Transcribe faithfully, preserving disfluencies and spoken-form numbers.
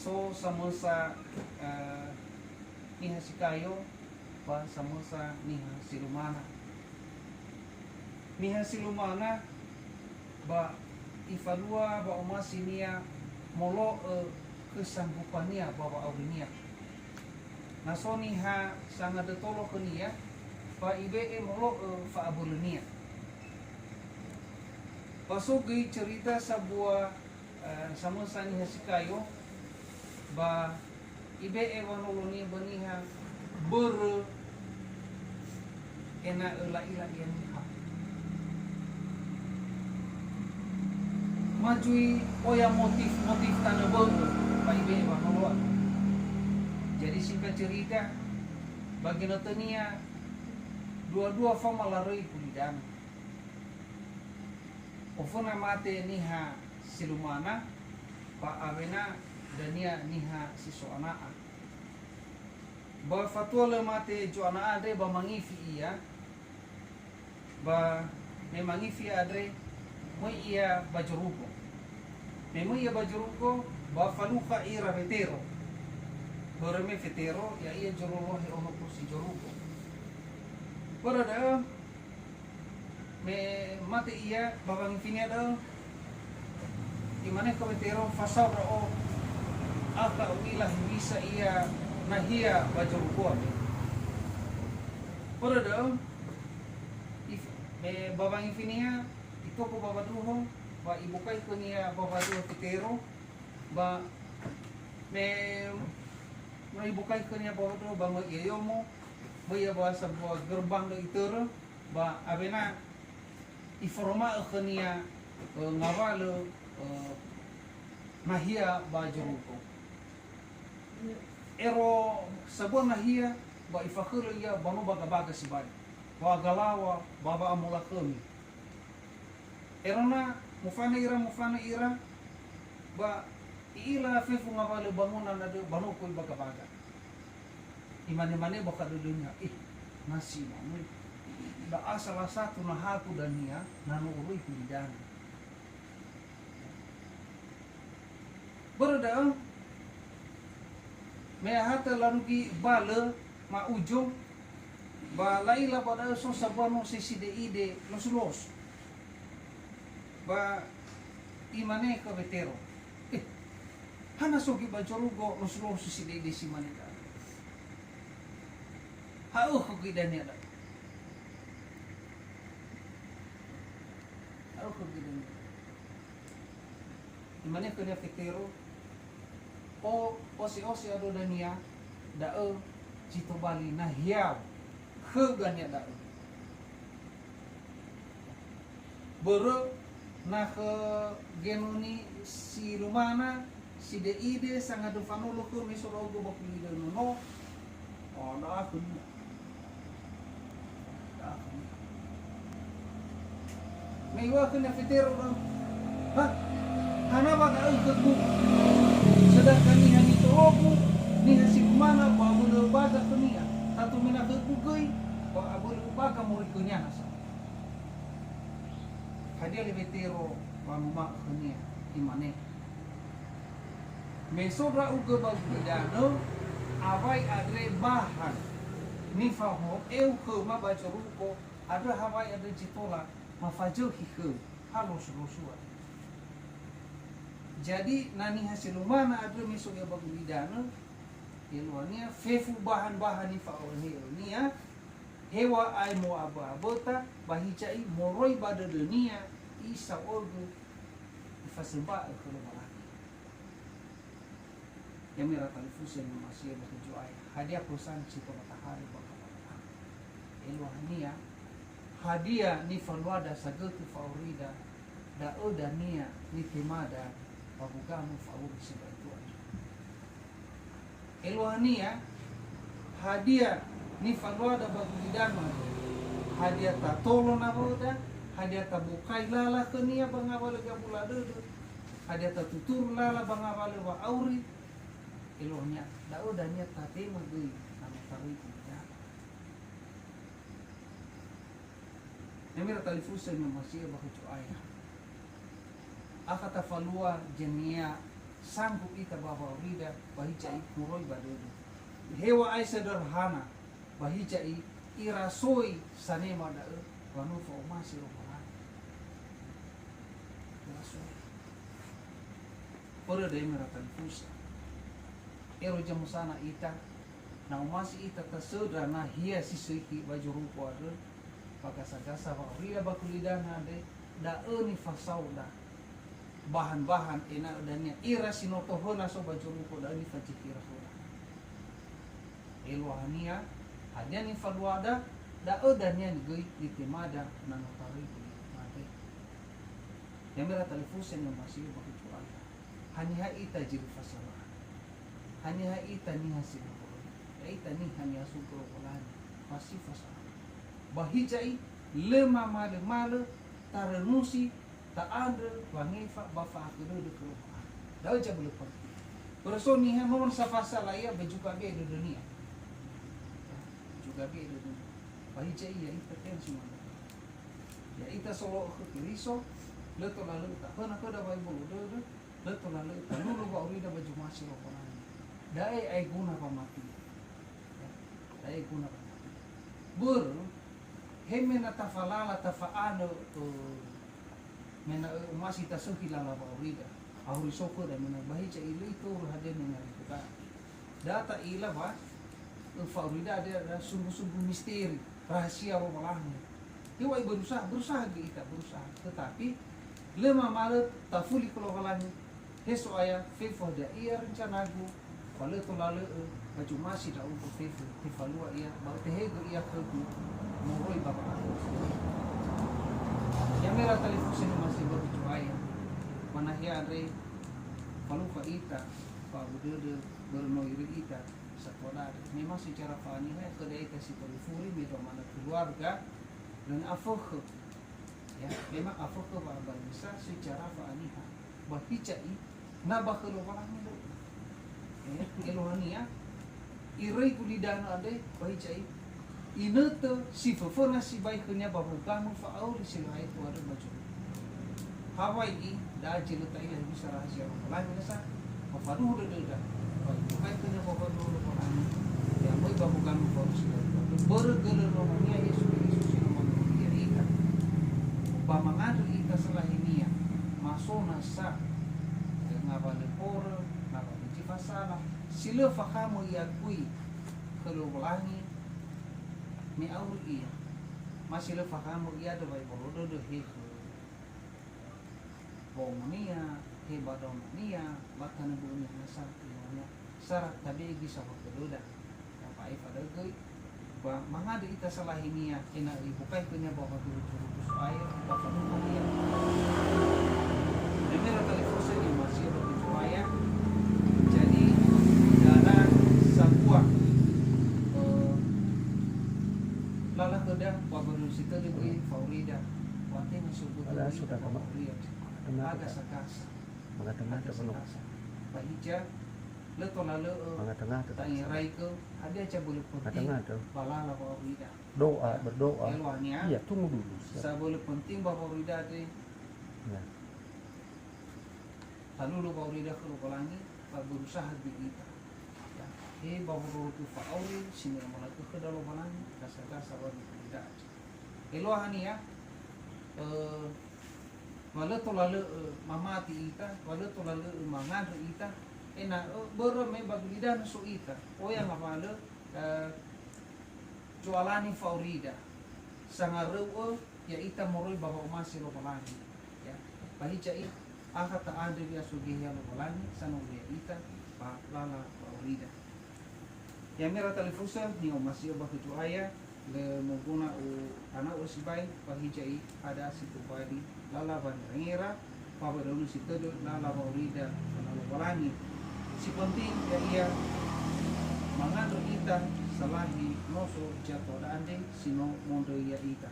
So samösa, eh, niha si kayo, ba samösa niha si lumana. Niha si lumana, ba ifalua wa'omasinia molo'ö khö sanggupania ba wa'aurinia. Na so niha sangadötolo khönia, ba ibe'e molo'ö fa'abölönia. Ba so göi cerita sabua eh, samösa niha si kayo, ba ibe'e wanolonia ba niha börö ena'ö la'ila ia niha. Ma zui oya motif-motif tanö bö'ö, ba ibe'e wanolo andrö. Jadi singkat cerita, ba ginötönia dua-dua faoma laröi gulidanö. Oföna mate niha si lumana, ba awena dania niha si so ana'a. Ba fatua lö mate zo'ana'a andre ba mangifi ia, ba me mangifi andre, möi ia ba zorugo. Me möi ia ba zorugo, ba falukha ira Fetero. Börö me Fetero, ya'ia zololohe ono kursi zorugo. Börö da'ö, Me mate ia ba wangifinia da'ö, imane khö Fetero, "Fasao ndra'o, akha u'ila hewisa ia nahia ba zorugo andre." Börö da'ö, if-, me ba wangifinia, itoko ba waduho, ba ibokai khönia ba waduho Fetero, ba me, me ibokai khönia ba waduho, ba möi ia yomo, möi ia ba sabua gerbang da'ö itörö, ba awena iforoma'ö khönia, eh, ngawalö, eh, nahia ba zorugo. Ero sabua nahia, ba ifakhölö ia ba no baga-baga sibai, ba galawa, ba wa'amolakhömi. Ero na mofanö ira, mofanö ira, ba i'ila fefu ngawalö bangunan andrö ba no göi baga-baga. Imane-mane ba khö dödönia, "Eh, na si manö, da'a salah satu nahaku dania, na no uröi gulidanö." Börö da'ö, me ahatö larugi balö ma'uzo, ba la'ila ba da'ö so sabua no si side'ide losu-losu. Ba imane khö Fetero, "Eh, hana so göi ba zorugo losu-losu side'ide si mane da'ö? Ha'ökhö göi dania da'ö. Ha'ökhö göi dania da'ö." Imane khönia Fetero, "O, ose-ose andrö dania, da'ö zi tobali nahia khöu dania da'ö. Börö na khö genoni si lumana, side'ide, sangadö fanolo khöu me so ndra'ugö ba gulidanö no, o, da'a khönia. Da'a khönia." Me iŵa'ö khönia Fetero da'ö, "Ha? Hana wa da'ö khögu? Sedangkan niha nitologu, niha si lumana, ba abölö baga khönia. Tatu me na khögu göi, ba abölö baga moroi khönia nasa." Hadia li Fetero wanguma'ö khönia? Imane, "Me so ndra'ugö ba gulidanö, awai andre bahan nifaho'eu khöma ba zorugo, andrö hawai andre zi tola mafazökhi khöu, ha losu-losu andrö." Jadi, na niha si lumana andrö me so ia ba gulidanö, eluahania fefu bahan-bahan nifa'ohe'önia, heŵa'ae mo'abö'aböta, ba hiza'i moroi ba dödönia, isa'ogö, ifasömba'ö khö Lowalangi. Ya me ira talifusö ni'omasi'ö ba khö Zo'aya, hadia pesan si tola tahalö ba Lowalangi? Eluahania, hadia nifaluada sagötö fa'aurida, da'ö dania nitemada ba wogama fa'auri si ba itu andrö. Eluahania, hadia nifaluada ba gulidanö? Hadia tatolo nawöda? Hadia tabokai lala khönia ba ngawalö gabula dödö? Hadia tatuturu lala ba ngawalö wa'auri? Eluahania, da'ö dania tatema göi na no taröi gulidanö. Ya me ira talifusö ni'omasi'ö ba khö Zo'aya. Akha tafalua zania Sanggup ita ba wa'aurida, ba hiza i moroi ba dödö. Heŵa'ae sederhana, ba hiza i irasoi sanema da'ö, wa no fa'omasi Lowalangi. Irasoi. Börö da'e me ira talifusö. Ero zamösana ita, na omasi ita tasöndra nahia si sökhi ba zorugo andrö, ba gasa-gasa wa'aurida ba gulidanö andre, da'ö nifasaoda. Bahan-bahan ena'ö dania, ira si no tohöna so ba zorugo da'ö nifazikira khöda. Eluahania, hadia nifaluada, da'ö dania göi nitemada na no taröi ba mate. Ya me ira talifusö ni'omasi'ö ba khö Zo'aya. Haniha ita zi lö fasalaha? Haniha ita niha si lö horoi? Ya'ita niha ni'asugi Lowalangi, ba si fasalaha. Ba hiza i, lö mamalö-malö, tarönusi, ta'andrö, wangefa, ba fa'akhö dödö khö Lowalangi. Da'ö zabölö penting. Börö so niha no sa fasala ia, ba juga be dödönia. Juga be dödönia. Ba hiza i, ya'ita tenga si manö. Ya'ita solo'ö khö Keriso, lö tola lö ta'höna khöda wa'ebolo dödö, lö tola lö talulu wa'aurida ba zomasi Lowalangi. Da'e aeguna wamati. Ya, da'e aeguna wamati. Börö, he me na tafalala, tafa'anö, ö, me na, ö, omasi tasökhi lala wa'aurida. Auri so khöda me na ba hiza i lö itoru hadia me na khöda. Da ta'ila wa, ö, fa'aurida ada, ada sungguh-sungguh misteri, rahasia Lowalangi. Heŵa'ae berusaha, berusaha göi ita, berusaha. Tetapi, lö mamalö tafuli khö Lowalangi, he So'aya, fefu hadia ia rencanagu, wa lö tola lö'ö, ba zomasi ndra'ugö fefu, tefalua ia, ba ötehegö ia khögu, moroi ba wa'akhö. Ya me ira talifusö ni'omasi'ö ba khö Zo'aya, ba nahia andre, falukha ita, fa'abu dödö, börö no iröi ita, Satua da'e, memang secara fa'aniha khöda ita si tolifuri, me dua mana keluarga, dan afökhö. Ya, memang afökhö wa'abanisa secara fa'aniha. Ba hiza i, na ba khö Lowalangi lö. Ya, eluahania, iröi gulidanö andre, ba hiza i, Inötö si föföna sibai khönia ba wogamö fa'auri si lö aetu andrö ba zorugo. Hawaii, da'a zi lö ta'ila hewisa rahasia Lowalangi nasa, ba faduhu dödöda, ba itukai khönia ba wadu Lowalangi, ya möi ba wogamö fa'auri si lö aetu andrö. Börö gölö Lowalangi Yesu Keriso si no mangawuli ya'ita. Ba mangandrö ita salahinia, ma so nasa, ngawalö horö, ngawalö zi fasala, si lö fakhamö i'akui khö Lowalangi, me auri ia, ma si lö fakhamö ia döwai bolo dödö he khö wa'omonia, he ba daonania, ba tanö bö'önia nasa, ilonia, sara tabe'e gisa wa khö döda. Ya, ba aefa da'ö göi, ba mangandrö ita salahinia, ena'ö ibokai khönia ba faduhu zorugo So'aya, ba faduhu ia. Memera talifusö ni'omasi'ö ba khö Zo'aya. Jadi, da'ö sambua, eh, lala khöda, ba börö si tödö göi fa'aurida, ba tenga so bö'ö Ala ita sudah ba kamu. Fa'aurida. Mengatakan Agasa-gasa. Mengatakan Agasa-gasa. Ba hiza, lö tola lö'ö, Mengatakan. Ta'eraigö, hadia zabölö penting, Mengatakan. Ba lala fa'aurida. Doa, berdoa. Eluahania. Iya, tunggu dulu. Sabölö penting ba fa'aurida andre. Ya. Talulu fa'aurida khö Lowalangi, ba berusaha göi ita. Ya. He ba wolo'ö fa'auri, si ni'amala'ö khöda Lowalangi, gasa-gasa wa göi ita. Eluahania, eh, wa lö tola lö'ö mamati ita, wa lö tola lö'ö mangandrö ita, ena'ö börö me ba gulidanö so ita. Oya ngawalö, eh, zo'alani fa'aurida, sangaröu'ö ya'ita moroi ba wa'omasi Lowalangi. Ya, ba hiza i, akha ta'andrö wi'a so Geheha Lowalangi, sanawuya ita, ba lala fa'aurida. Ya me ira talifusö, ni'omasi'ö ba khö Zo'aya, lö moguna u ana'u sibai, ba hiza i, ada si tobali, lala wangerangera, ba wadaunu si tödö, lala fa'aurida, ba lala Lowalangi. Si penting, ya'ia, mangandrö ita, salahi noso zatua da'ö andre, si no mondröi ya'ita.